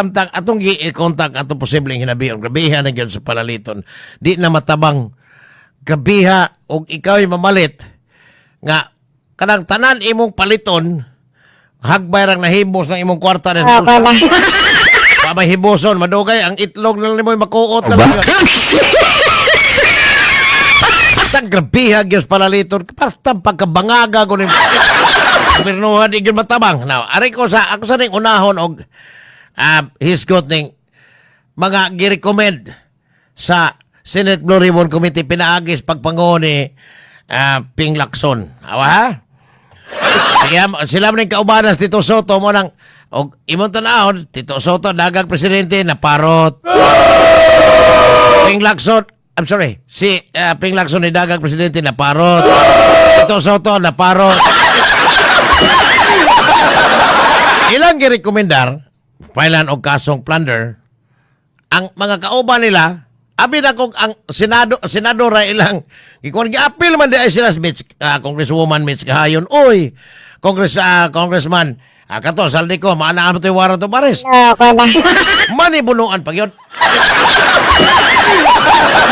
Samtang atong gi-contact atong posibleng hinabion, grabeha na gyud sa palaliton. Di na matabang, grabeha, og ikaw mamalit nga kanang tanan imong paliton, hagbay rang nahibos ng imong kwarta na Okay na. Pa may hiboson, madugay ang itlog na lang nimo, makuot na lang yun. Basta grabeha gyud sa palaliton, basta pagkabangaga ko ni gobernuhan, di gyud matabang. Now, ari ko sa ako sa ning unahon og hisgot ning mga gi-recommend sa Senate Blue Ribbon Committee pinaagis pagpanguho ni Ping Lacson. Awa ha? Sige, sila man ning kaubanas Tito Sotto mo nang og imong tan-awon, Tito Sotto dagang presidente na parot. Ping Lacson, I'm sorry, si Ping Lacson ni dagang presidente na parot. Tito Sotto na parot. Ilang girekomendar filean og kasong plunder ang mga kauban nila. Abi na kung ang senado, senadora ilang gikuan, giapil man di ay sila Mitch, Congresswoman Mitch Kahayon, uy, Congressman kato Zaldy Co, maana mo to warrant of arrest. Okay na. Mani bunuan pag yun.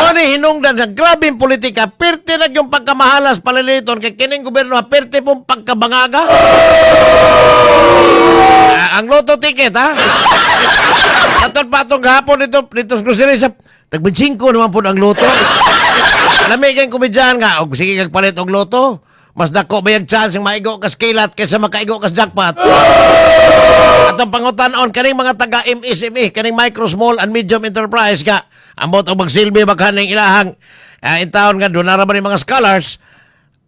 Mani hinungdan sa grabeng politika, pirti na yung pagkamahalas paliliton kay kining gobyerno, pirti pong pagkabangaga. Ang lotto ticket ha. Atol pa atong gahapon dito dito sa grocery shop. Tag 5 naman po ang lotto. Lamig ang komedyahan nga og sige kag palit og lotto. Mas dako ba yung chance ng maigo kas kilat kaysa makaigo kas jackpot? Atong pangutan-on kaning mga taga MSME, kaning micro, small and medium enterprise nga ambot og magsilbi baghaning ilahang in taon nga doon na ra ba ni mga scholars,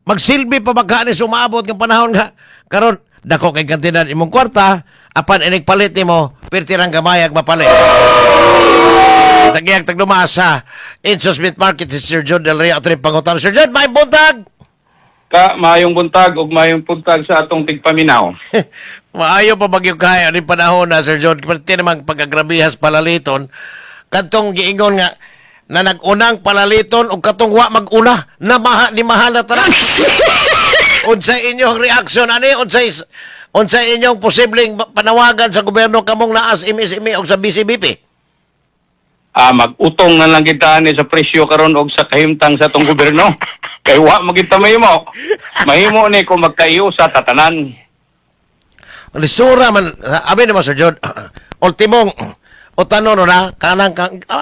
magsilbi pa baghani sa umaabot ng panahon nga karon dako kay kantidad imong kwarta, apan inig palit nimo pirti rang gamayag mapalit. Tagiyag tagduma sa Insos Meat Market si Sir John Del Rio, ato ning pangutan. Sir John, may buntag. Ka, maayong buntag ug maayong buntag sa atong tigpaminaw. Maayo pa bagyo kaya ni panahon na, Sir John. Pati namang pagkagrabihas palaliton. Katong giingon nga na nag-unang palaliton o katong wa mag-una na maha, ni mahal na tanan. Unsay inyong reaction ani? Unsay inyong posibleng panawagan sa gobyerno kamong naas MSME o sa BCBP? Mag-utong na lang kita ani sa presyo karon og sa kahimtang sa atong gobyerno. Kay wa magita mahimo. Mahimo ni kung magkaiyo sa tatanan. Lisura man, abi naman, Sir John, ultimong utano no na kanang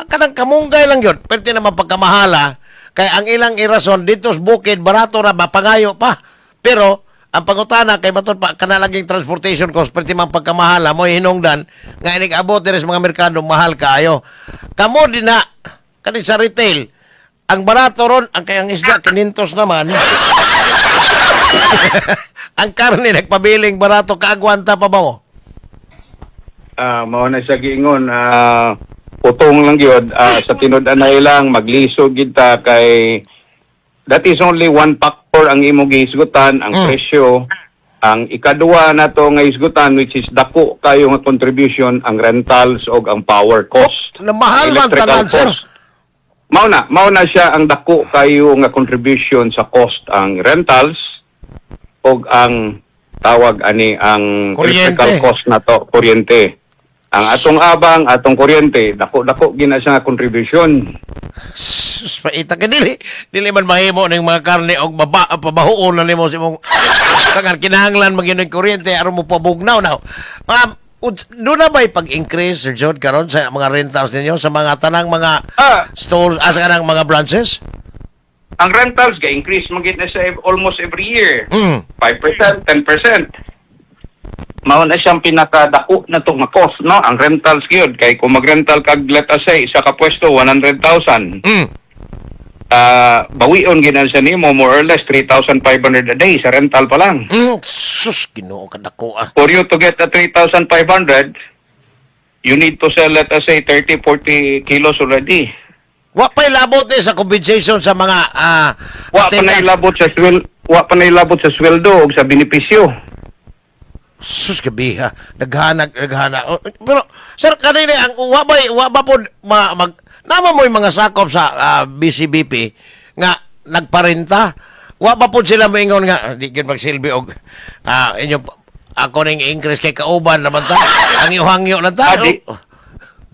kanang kamunggay lang yun. Pwede naman pagkamahala kay ang ilang irason dito sa bukid barato ra ba, pangayo pa. Pero ang pangutana kay matud pa kana laging transportation cost, pwede man pagkamahala mo hinungdan nga inig abot diri sa mga merkado mahal kaayo. Kamo din na kani sa retail ang barato ron ang kay ang isda 500 naman. Ang karne nagpabiling barato, kaagwanta pa ba mo? Mao na siya giingon, utong lang gyud sa tinud-anay lang maglisod gid ta kay that is only one factor ang imong gihisgutan, ang presyo. Ang ikaduha nato nga hisgutan, which is dako kayo nga contribution, ang rentals og ang power cost. Oh, na mahal man Electrical tanan, sir. cost. Mao na siya ang dako kayo nga contribution sa cost, ang rentals og ang tawag ani ang Kuryente. electrical cost na to, kuryente. Ang atong abang, atong kuryente, dako-dako gina siya nga contribution. Sus, paita ka dili. Dili man mahimo ning mga karne og baba pabahuon na nimo sa imong kangan kinahanglan magyud kuryente aron mo pabugnaw na. Ma'am, doon na ba'y pag-increase, Sir John, karon sa mga rentals ninyo sa mga tanang mga stores, sa kanang mga branches? Ang rentals ga increase man gid na siya almost every year. 5%, 10%. Mao na siyang pinakadako na to nga cost, no? Ang rentals gyud kay kung magrental kag, let us say, isa ka pwesto 100,000. Bawion gid na siya nimo more or less 3,500 a day sa rental pa lang. Sus, Ginoo, kadako ah. For you to get the 3,500, you need to sell, let us say, 30, 40 kilos already. Wa pa'y labot ni sa compensation sa mga Wa pa na attendant. ilabot sa swel wa pa na ilabot sa sweldo ug sa benepisyo. Sus, gabi ha. Naghanag, naghana. Oh, pero, sir, kanina, ang wa ba po, nama mo yung mga sakop sa BCBP nga nagparenta? Wa ba po sila moingon nga, di gyud magsilbi og inyong ako ning increase kay kauban naman ta. Ang hangyo lang ta. Ah, di,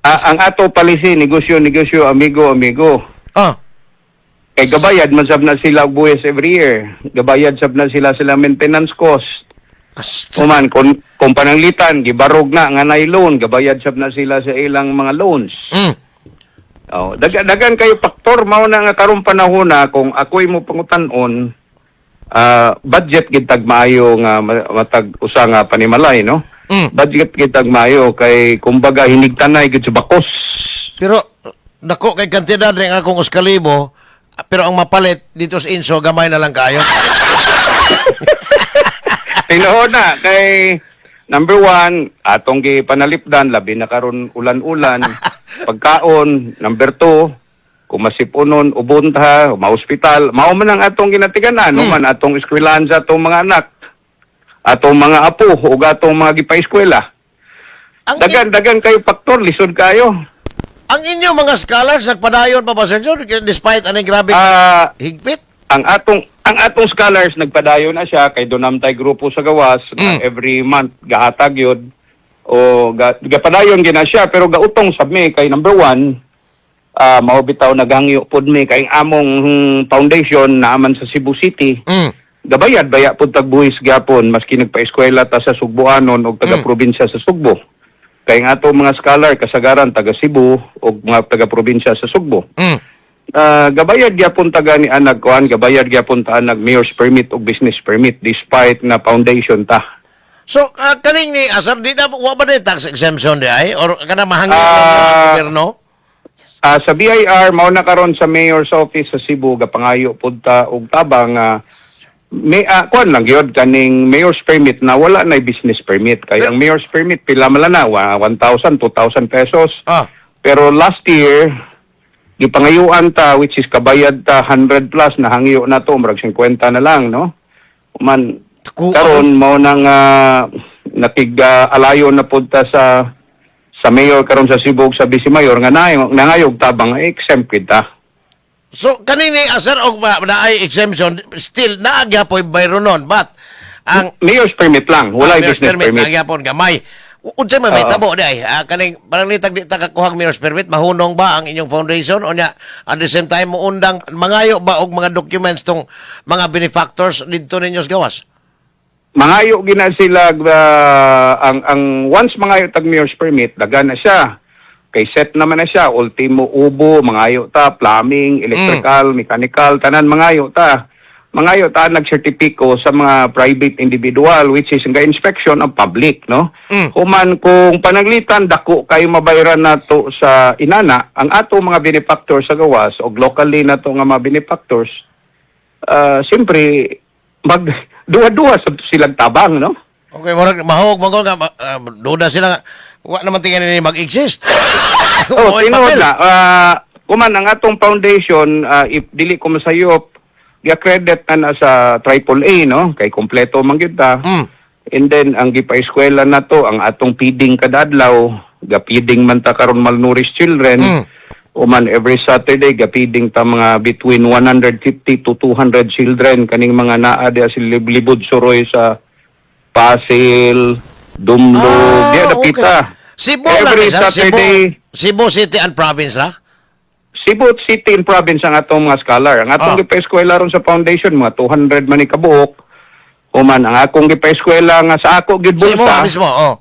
Ang ato policy, negosyo, negosyo, amigo, amigo. Kay gabayad man sab na sila og buwis every year. Gabayad sab na sila sila maintenance cost. Human kung pananglitan gibarog na nga nay loan, gabayad sab na sila sa ilang mga loans. Oh, dagan kayo faktor. Mao na nga karong panahon na kung ako'y mo pangutan-on, budget gid tag maayo nga matag usa nga panimalay, no? Budget gid tag maayo kay kumbaga hinigtanay gid sa bakos. Pero dako kay kantidad rin akong uskalibo, pero ang mapalit dito sa Inso gamay na lang kayo. Tinuod na kay number one, atong gipanalipdan, labi na karon ulan-ulan, pagkaon. Number two, kung masipunon, ubon ta, maospital, mao man ang atong ginatiganan, man atong eskwelahan sa atong mga anak, atong mga apo, ug atong mga gipaeskwela. Ang Dagan kayo faktor, lisod kayo. Ang inyo mga scholars nagpadayon pa ba, Sir John, despite aning grabe higpit? Ang atong scholars nagpadayon na siya kay dunam tay grupo sa gawas na every month gahatag yun o gapadayon gina siya, pero gautong sab mi kay number one, mao bitaw naghangyo pod mi kay ang among foundation naaman sa Cebu City. Gabayad baya pud tag buhis gyapon maski nagpaeskwela ta sa Sugboanon og taga probinsya sa Sugbo, kay ang atong mga scholar kasagaran taga Cebu og mga taga probinsya sa Sugbo. Gabayad gyapon ta gani anag kuan, gabayad gyapon ta anag mayor's permit o business permit despite na foundation ta. So kaning ni Asar, di na wa ba ni tax exemption di ay or kana mahangyo lang ang gobyerno? Sa BIR, mao na karon sa mayor's office sa Cebu gapangayo pud ta og tabang may kuan lang gyud kaning mayor's permit na wala na business permit, kay ang mayor's permit pila man lang na, 1,000, 2,000 pesos. Pero last year gipangayuan ta, which is kabayad ta 100 plus, nahangyo na to murag 50 na lang, no? Man karon mao nang nakig alayo na pud ta sa mayor karon sa Cebu ug sa vice mayor nga nangayog tabang exempt kita. So kaning ni Asar og naay exemption, still naa gyapoy bayronon, but ang Mayor's permit lang, wala Ah, mayor's business permit. Naa gyapon gamay. Unsa man may tabo di ay? Kaning parang litag di ta kakuhag mayor's permit, mahunong ba ang inyong foundation o nya at the same time muundang mangayo ba og mga documents tong mga benefactors didto ninyo sa gawas? Mangayo gina sila ang once mangayo tag mayor's permit, dagan na siya. Kay set naman na siya, ultimo ubo, mangayo ta, plumbing, electrical, mechanical, tanan mangayo ta. Mangayo ta nagsertipiko sa mga private individual, which is ang inspection ang public, no? Human kung pananglitan dako kayo mabayaran nato sa inana, ang ato mga benefactors sa gawas og locally nato nga mga benefactors, siyempre mag duha-duha sa silang tabang, no? Okay, murag mahog magol nga duda sila nga wa naman tingnan ni mag-exist. Oh, Oy, tinuod papel. na. Kuman ang atong foundation, if dili ko masayop, gi-accredit na na sa triple A, no? Kay kompleto man gyud ta. And then ang gipa-eskwela na to, ang atong feeding kada adlaw, ga-feeding man ta karon malnourished children. Uman every Saturday ga-feeding ta mga between 150 to 200 children kaning mga naa diha sa libod suroy sa Pasil, Dumlog, diha dapita. Cebu lang Every eh, sir. Saturday. Cebu, Cebu City and Province ra. Cebu City and Province ang atong mga scholar. Ang atong gipa-eskwela ron sa foundation, mga 200 man ni kabuok. Human ang akong gipa-eskwela nga sa ako gid Sa imo bulsa, mismo, oh.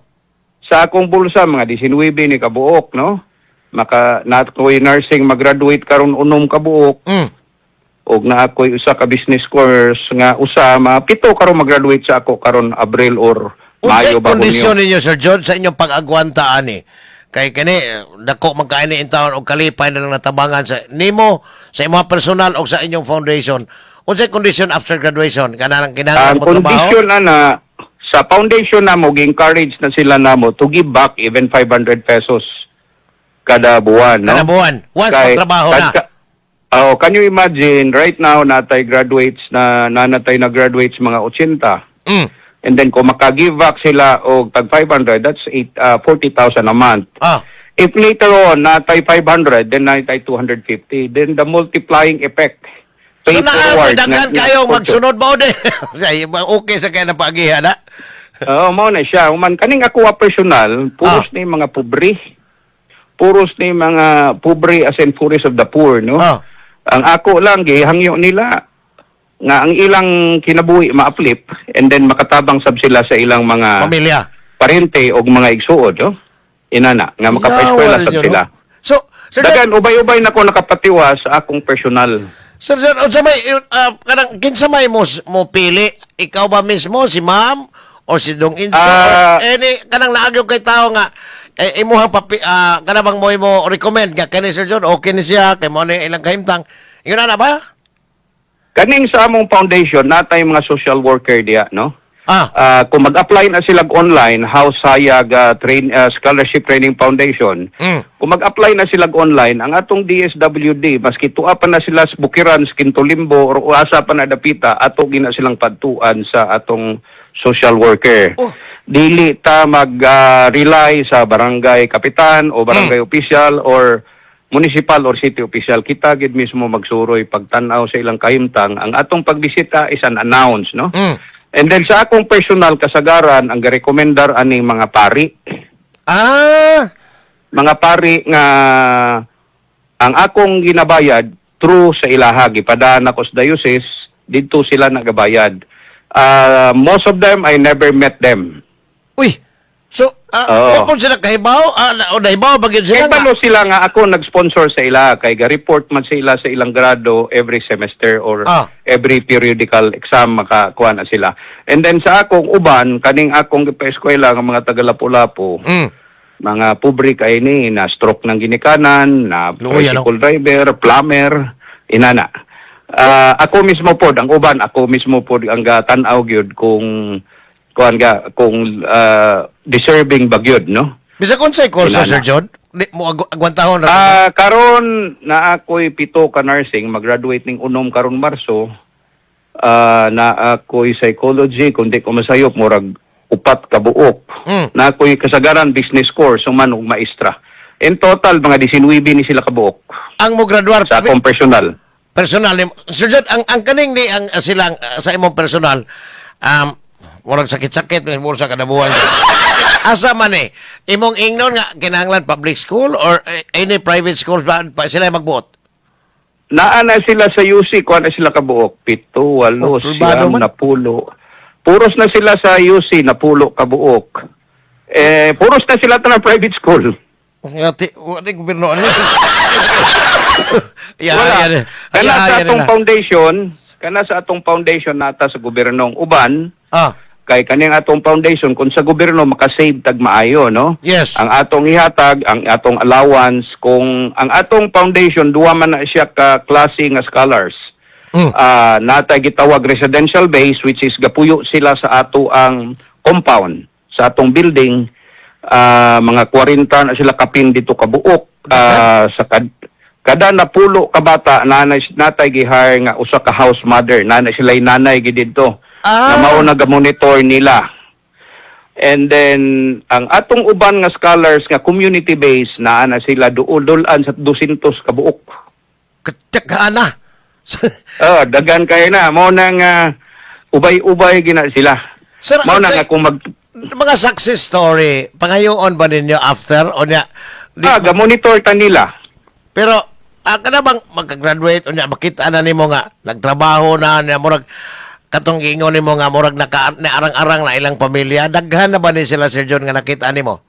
sa akong bulsa mga 19 ni kabuok, no? Maka na ako'y nursing magraduate karon unom kabuok og na ako'y usa ka business course nga usa, mga pito karon magraduate sa ako karon Abril or Unsay Mayo ba, kondisyon Hunyo. ninyo, Sir John, sa inyong pag-agwanta ani? Kay kani dako man kaini in taon og kalipay na lang natabangan sa nimo, sa imong personal o sa inyong foundation. Unsay kondisyon after graduation? Kanang kinahanglan Ang mo trabaho? kondisyon ana sa foundation namo, gi-encourage na sila namo to give back even 500 pesos kada buwan, no? Kada buwan. Once magtrabaho na. Oh, can you imagine right now natay graduates na nanatay na graduates mga 80. And then kung maka-give back sila og tag 500, that's 40,000 a month. If later on natay 500, then natay 250, then the multiplying effect So pay naa forward daghan kayo magsunod ba o di? Okay sa kaya ng paagihan na. Oo, mao na siya. Human kaning ako personal, puros ni mga pobre. Puros ni mga pobre, as in poorest of the poor, no? Ang ako lang gihangyo nila nga ang ilang kinabuhi ma-uplift and then makatabang sab sila sa ilang mga Pamilya. Parente og mga igsuod, no? Inana nga makapaeskwela Yawa sab ninyo, sila. no? So, Sir John, Dagan ubay-ubay na ko nakapatiwa sa akong personal. Sir John, unsa may kanang kinsa may mo pili? Ikaw ba mismo, si ma'am o si Dong Inso? Or any kanang naagyo kay tao nga eh, imuhang papi, kanang bang mo imo recommend nga kani Sir John, okay ni siya kay mo ni ilang kahimtang. Ingon na ba? Kaning sa among foundation, natay mga social worker diya, no? Kung mag-apply na sila online, House Sayag Scholarship Training Foundation, kung mag-apply na sila online, ang atong DSWD, maski tuwa pa na sila sa Bukiran, sa Quinto Limbo, or asa pa na dapita, ato gina silang padtuan sa atong social worker. Dili ta mag-rely sa barangay kapitan o barangay official or municipal or city official. Kita gid mismo magsuroy pagtan-aw sa ilang kahimtang. Ang atong pagbisita is an announce, no? And then sa akong personal kasagaran, ang garekomendar aning mga pari. Mga pari nga ang akong ginabayad through sa ilaha, gipadaan ako sa diocese, didto sila nagabayad. Most of them, I never met them. Uy. So, Oo. wa po sila kahibaw? O nahibaw ba gyud sila Kay nga? balo sila nga ako nag-sponsor sa ila kay ga-report man sila sa ilang grado every semester or every periodical exam, makakuha na sila. And then sa akong uban, kaning akong gipa-eskwela nga mga taga Lapu-Lapu, mga pobre kay ni na stroke ng ginikanan, na Luoy, ano? tricycle driver, plumber, inana. Ako mismo pod ang uban, ako mismo pod ang gatan-aw gyud kung kuan ga kung deserving ba gyud, no? Bisag unsay kurso, Inana. Sir John? Di mo agwantahon ra? Karon na ako'y pito ka nursing, mag-graduate ning unom karon Marso. Na ako'y psychology, kundi ko masayop murag upat ka buok. Na ako'y kasagaran business course human og maestra. In total mga 19 ni sila kabuok Ang mo graduar sa akong personal. Personal ni Sir John, ang kaning ni ang silang sa imong personal, murag sakit-sakit may bulsa kada buwan. Asa man eh imong ingnon nga kinahanglan public school or any private school ba sila magbuot? Naa na sila sa UC, kuha na sila kabuok. Pito, walo, Oh, privado siyam, man. napulo. Puros na sila sa UC, napulo kabuok. Eh, puros na sila ta private school. Ngati, wa di gobyerno ano. Ya, Wala. yan. Kana Ay, sa yan atong na. foundation, kana sa atong foundation nata sa gobyernong uban, kay kaning atong foundation kung sa gobyerno makasave tag maayo, no? Yes. Ang atong ihatag, ang atong allowance, kung ang atong foundation duwa man na siya ka klase nga scholars. Natay gitawag residential base, which is gapuyo sila sa ato ang compound, sa atong building. Mga 40 na sila kapin dito kabuok. Sa kada napulo ka bata nanay natay gihire nga usa ka house mother, nanay sila nanay gid didto nga mao na ga-monitor nila. And then ang atong uban nga scholars nga community based, naa na sila duol-dulan sa 200 kabuok. Katsaka na. Oh, dagan kayo na. Mao na nga ubay-ubay gina sila. Sir, Mao na nga unsay kung mag mga success story, pangayoon ba ninyo after o nya? Ga-monitor ta nila. Pero kana bang magka-graduate unya makita na nimo nga nagtrabaho na niya, murag katong giingon nimo nga murag naka arang-arang na ilang pamilya, daghan na ba ni sila, Sir John, nga nakita nimo?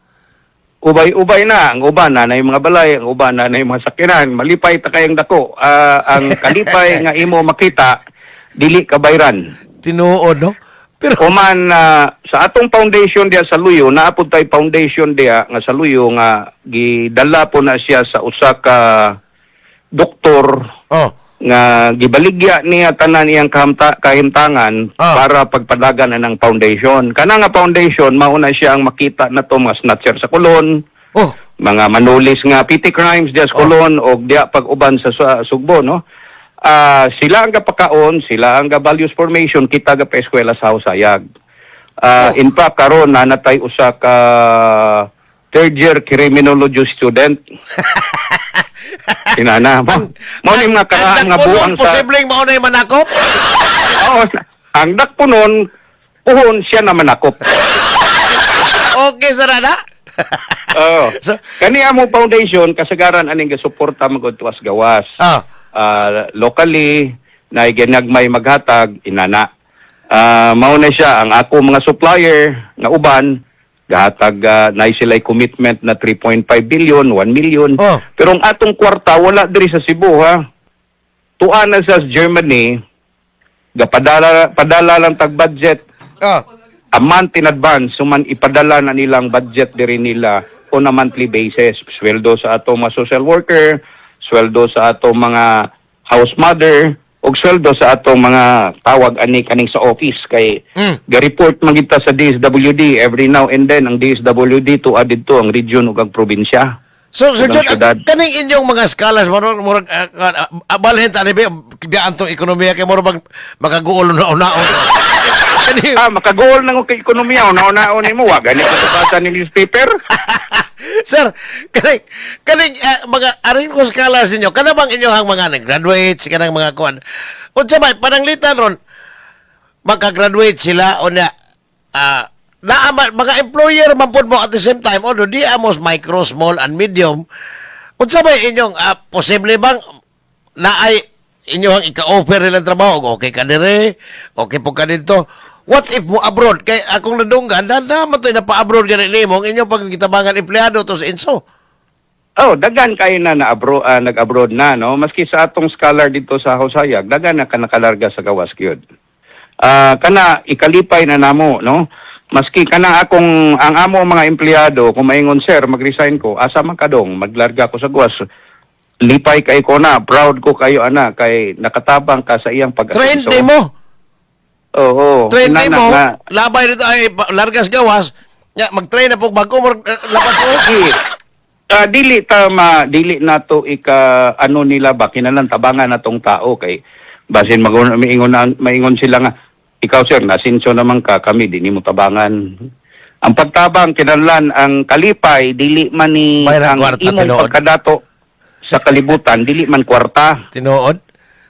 Ubay-ubay na ang uban na na yung mga balay, ang uban na na yung mga sakinan, malipay ta kayang dako. Ang kalipay nga imo makita dili kabayran. Tinuod, no? Pero Human sa atong foundation diya sa Luyo, naa pud tay foundation diya nga sa Luyo nga gidala po na siya sa usa ka doktor nga gibaligya niya tanan iyang kahimtangan para pagpadagan na ng foundation. Kana nga foundation mao na siya ang makita na to mga snatcher sa Colon, mga manulis nga petty crimes diya sa Colon og diya pag uban sa Sugbo, no? Sila ang gapakaon, sila ang values formation, kita ga pa-eskwela sa Husayag. In fact, karon naa natay usa ka third year criminology student. Inana mo. Mao ni mga karaan Ang nga buang sa posibleng mao na manakop. Oo, ang dakpo nun, puhon siya na manakop. Okay, sir, ana. Oh. So- Kani among foundation kasagaran aning gasuporta magud tuas gawas. Locally na ginagmay maghatag inana. Mao na siya ang ako mga supplier nga uban gahatag, na sila commitment na 3.5 billion, 1 million. Pero ang atong kwarta wala diri sa Cebu, ha. Tuan na sa Germany, gapadala padala lang tag budget a month in advance, suman ipadala na nilang budget diri nila on a monthly basis. Sweldo sa ato mga social worker, sweldo sa ato mga house mother, ug sweldo sa ato mga tawag ani kaning sa office kay ga-report man kita sa DSWD every now and then. Ang DSWD to didto ang region ug ang probinsya. So, Sir Unang John, syudad. Kaning inyong mga scholars, murag, murag, abalhin ta, ani ba, biyaan tong ekonomiya, kay murag bang makaguol na una. Kani, Makagool nang kay ekonomiya, una-una nimo wa gani ko basa ni newspaper. Sir, kaning mga aring ko scholars ninyo, kana bang inyong mga nag-graduates, kanang mga kuan? Unsa ba pananglitan ron makagraduate sila o na naa mga employer man pud mo at the same time, although di amos micro, small and medium, unsa ba inyong posible bang naay inyong ika-offer nilang trabaho, okay ka dire, okay po ka dito? What if mo abroad kay akong nadunggan na naman to na pa-abroad gani nimo ang inyong pagkitabangan empleyado to sa INSO? Oh, dagan kayo na na nag-abroad na, no? Maski sa atong scholar dito sa Hosayag, dagan na ka nakalarga sa gawas gyud. Kana ikalipay na namo, no? Maski kana akong ang amo mga empleyado kung maingon, "Sir, mag-resign ko," "Asa man ka dong?" "Maglarga ko sa gawas." Lipay kay ko na, proud ko kayo ana kay nakatabang ka sa iyang pag Train mo. Oo. Train Inana mo nga. Labay dito ay largas gawas nya, mag-train na po bago mo labas mo. Sige. Dili ta ma dili nato ika ano nila ba, kinalan tabangan natong tao kay basin magon maingon maingon sila nga, "Ikaw, sir, nasinso naman ka, kami di nimo tabangan." Ang pagtabang kinahanglan ang kalipay, dili man ni Bayran ang kwarta, imong tinuod. pagkadato sa kalibutan, dili man kwarta. Tinuod.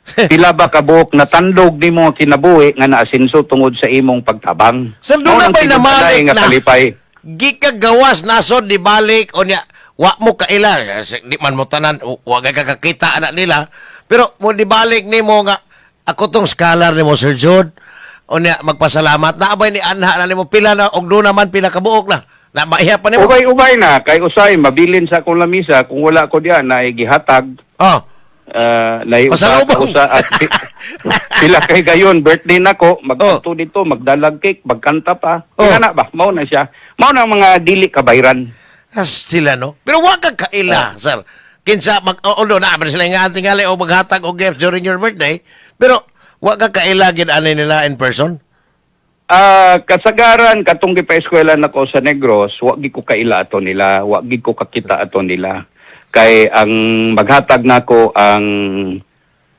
Pila ba kabuok natandog nimo nga kinabuhi nga naasinso tungod sa imong pagtabang? Sir, doon Mao na nang ba'y tinuod namalik nga na? kalipay. Gikagawas nasod di balik o niya wa mo kaila, di man mo tanan, wa ka kakakita ana nila, pero mo di balik nimo nga ako tong scholar nimo, Sir Jude, o niya magpasalamat na abay ni anha na nimo pila na og doon naman pila kabuok na na maiha pa nimo? Ubay-ubay na kay usay mabilin sa akong lamisa kung wala ko diyan na gihatag na usa Pasalubong. usa at pila kay gayon birthday nako magkanto dito, magdalag cake, magkanta pa. Ingana ba, mao na siya, mao na ang mga dili kabayran. As sila, no? Pero wa ka kaila, sir. Kinsa mag although na man sila nga tingali o maghatag og gift during your birthday, pero wa ka kaila gid ani nila in person. Kasagaran katong gipa-eskwela nako sa Negros, wa gid ko kaila ato nila, wa gid ko kakita ato nila. Kay ang maghatag nako ang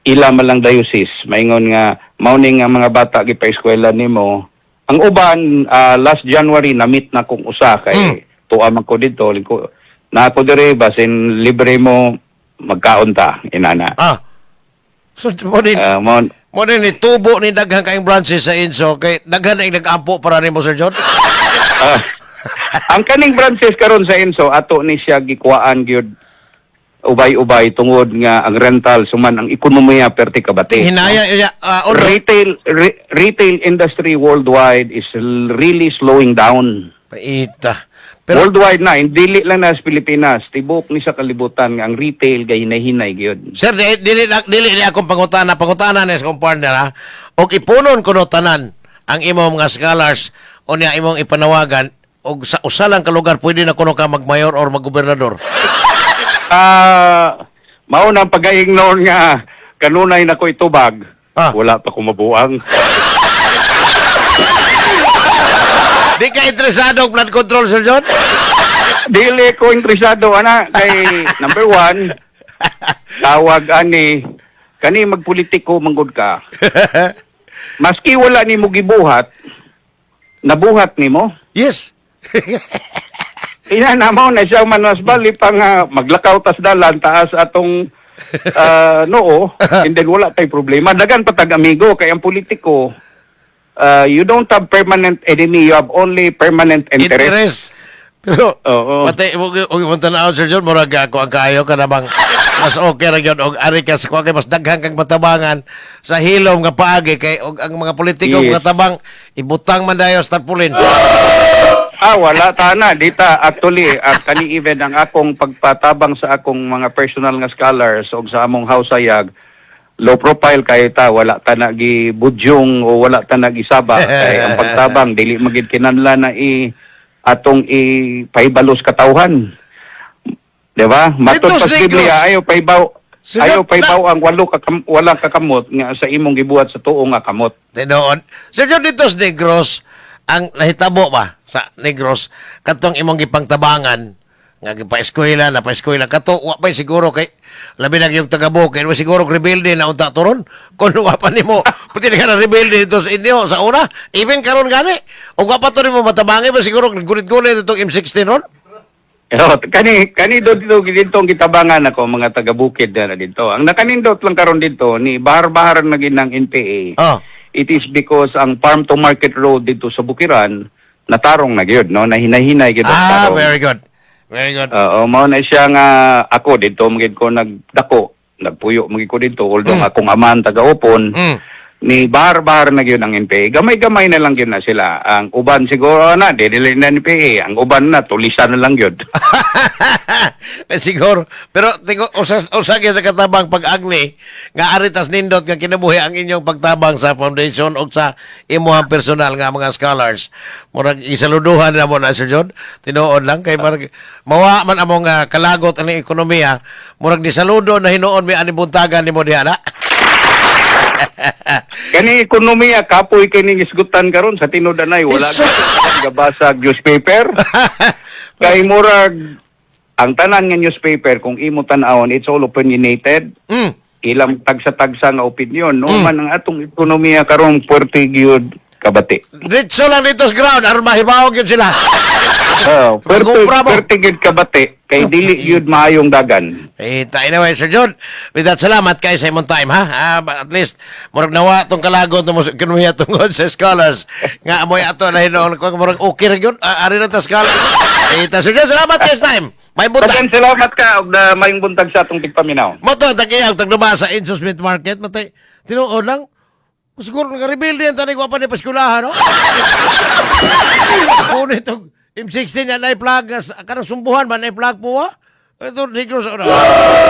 ila man lang diocese, maingon nga mao ni nga mga bata gipa-eskwela nimo. Ang uban, last January na-meet na kong usa kay tuwa man ko dito, liko na ako dire basin libre mo magkaon ta inana. So mo din Mao mo din ni tubo ni daghan kayong branches sa INSO kay daghan na nag-ampo para nimo, Sir John. Ang kaning branches karon sa INSO ato ni siya gikuhaan gyud ubay-ubay tungod nga ang rental suman ang ekonomiya perti kabati. Hinaya iya although, Retail industry worldwide is really slowing down. Paita. Pero Worldwide na, hindi lang na sa Pilipinas, tibok ni sa kalibutan nga ang retail gay hinay-hinay gyud. Sir, di, dili dili ni akong pangutana, pangutana ni sa akong partner ha. Og ipunon kuno tanan ang imong mga scholars o niya imong ipanawagan og sa usa lang ka lugar pwede na kuno ka magmayor or maggobernador. Mao na ang pagaing noon nga kanunay na ko itubag. Wala pa ko mabuang. Di ka interesado og flood control, Sir John? Dili ko interesado ana kay number one, tawag ani kani magpolitiko manggod ka. Maski wala nimo gibuhat, nabuhat nimo. Ina na mo na siya man mas bali pa nga maglakaw tas dalan taas atong noo and then wala tay problema. Dagan pa tag amigo kay ang politiko, you don't have permanent enemy, you have only permanent interest. Interest. Pero Oo. pati mo og imong tan-awon, Sir John, murag ako ang kaayo ka namang mas okay ra gyud og ari ka sa kuha kay mas daghan kang matabangan sa hilom nga paagi kay og ang mga politiko mga tabang ibutang man dayo sa tarpaulin. Ah, wala ta na dita actually kani even ang akong pagpatabang sa akong mga personal nga scholars og sa among house sayag, low profile kay ta, wala ta na gibudyong o wala ta na gisaba kay ang pagtabang dili magid kinahanglan na i atong ipahibalos katawhan. Di ba? Matod Dito, pa sa Biblia, Negros. ayo pahibaw Sila- ayo pahibaw ang wala ka kamot nga sa imong gibuhat sa tuo nga kamot. Tinuod. Sir John, dito sa Negros, ang nahitabo ba sa Negros, katong imong gipangtabangan, nga gipa-eskwela, napa-eskwela, kato, wa pa'y siguro kay, labi na yung taga-bukid, wa siguro rebelde na unta turon, kung wa pa nimo, pati na ka na rebelde dito sa inyo, sa una, even karon gani, o wa pa to nimo matabangi, ba siguro gulit-gulit itong M16 ron? Oh, kani kani do dito dito ang gitabangan ako mga taga-bukid na dito. Ang nakanindot lang karon dito ni bahar-bahar na gid ng NPA. It is because ang farm to market road dito sa Bukiran natarong na gyud, no, nahinahinay gyud ang tarong. Very good. Very good. Oo, mao na siya nga ako dito magid ko nagdako, nagpuyo magid ko dito although akong amahan taga-upon. Ni bahar-bahar na gyud ang NPA. Gamay-gamay na lang gyud na sila. Ang uban siguro na dili na NPA, ang uban na tulisan na lang gyud. Eh, siguro. Pero tingo usa usa gyud katabang pag-agni nga aritas nindot nga kinabuhi ang inyong pagtabang sa foundation o sa imuhang personal nga mga scholars. Murag isaluduhan na mo na, Sir John. Tinuod lang kay murag mawa man among kalagot ang ekonomiya, murag disaludo na hinuon mi ani buntagan nimo diha na. Kani ekonomiya kapoy kini isgutan karon sa tinud-anay wala ka gabasa newspaper. Kay murag ang tanan nga newspaper kung imo tan-awon, it's all opinionated. Ilang tagsa-tagsa nga opinion no man ang atong ekonomiya karon puwerte gyud kabati. Diretso lang dito sa ground aron mahibaw gyud sila. Oh, puwerte Magupra mo. puwerte gyud kabati kay dili gyud maayong dagan. Eh, anyway, Sir John, with that, salamat kay sa imong time, ha? Ah, at least, murag nawa tong kalagot mo sa ekonomiya tungod sa scholars. Nga, amoy ato na hinoon ko, murag okay ra gyud, ah, ari na ta scholars. Eh, ta, Sir John, salamat kay sa time. May buntag. Dagan salamat ka og na mayong buntag sa atong tigpaminaw. Mo to, tagiyag, tagduma sa Insos Meat Market, matay, tinuod lang, siguro nga-rebuild yan, tanay ko pa ni Paskulahan, no? Kunin itong M16 yan, ay plug, kanang sumbuhan ba, na plug po, ha? Ito, Negros, ano,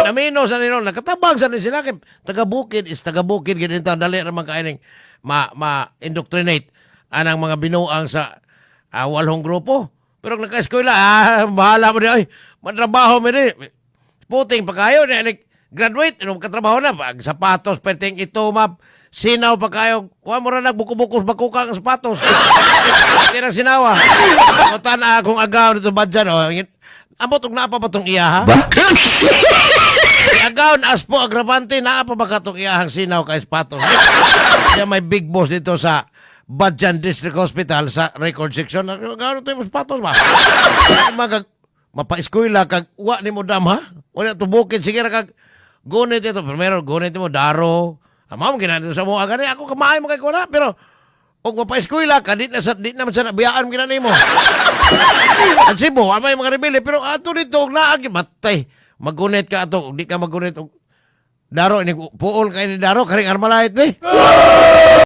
namino sa nino, nakatabang sa ni sila, kay taga-bukid is taga-bukid, ganito, dali naman kaining ma-indoctrinate anang mga binuang sa walhong grupo. Pero kung naka-eskwela, bahala mo di, ay, mantrabaho mo di. Puting pa kayo, na, graduate, ano, katrabaho na, pag sapatos, perting ito, map, sinaw pa kayo, kuha mo na nagbuko-bukos, bakuka ang sapatos. Hindi na sinawa. O tan akong agaw nito ba dyan, oh. Amot og naa pa ba tong iya, ha? Si agaw na aspo agravante, naa pa ba katong iyahang sinaw kay sapatos? Siya may big boss dito sa Badjan District Hospital sa record section. Agaw na ito yung sapatos ba? Mga mapaeskwela kag wa ni mo dam ha? Wala tubukin sige ra kag gunit ito. Primero gunit mo daro. Ama mo ginanito sa mo gani ako kamaay mo kay ko na pero og mapaeskwela ka di na sa di naman sa biyaan mo ginani mo. Ang Cebu, amay mga rebelde pero ato dito og naagi matay. Magunit ka ato og di ka magunit og daro ini puol kay ni daro karing armalite be.